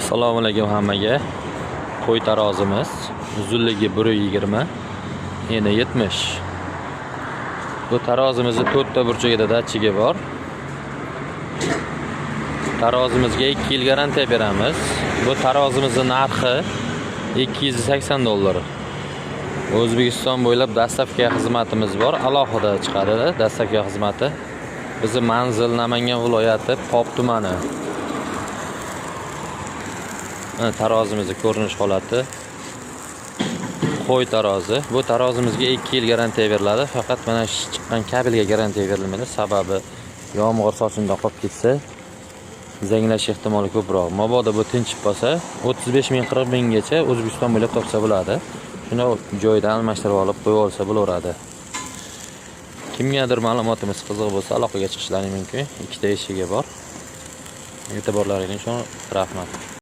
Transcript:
Assalomu alaykum hammaga. Qo'y tarozimiz uzunligi 1,20, eni 70. Bu tarozimizni to'rtta burchagida datchigi bor. Tarozimizga 2 yil garantiya beramiz. Bu tarozimizni narxi 280 dollar. O'zbekiston bo'ylab доставка xizmatimiz bor. Alohida chiqadi доставка xizmati. Bizni manzil Namangan viloyati, Pop tumani. Mana tarozimizni ko'rinish holati. Qo'y tarozi. Bu tarozimizga 2 yil garantiya beriladi. Faqat mana shu chiqqan kabelga garantiya berilmaydi. Sababi yomg'ir sochinda qolib ketsa, zanglash ehtimoli ko'proq. Mabodo bu tinchib qolsa, 35 ming, 40 minggacha O'zbekiston bo'ylab topsa bo'ladi. Shuni joyidan almashtirib olib qo'yib olsa bo'laveradi. Kimgadir ma'lumotimiz qiziq bo'lsa, aloqaga chiqishlari mumkin. Ikkita eshigi bor. E'tiborlaringiz uchun rahmat.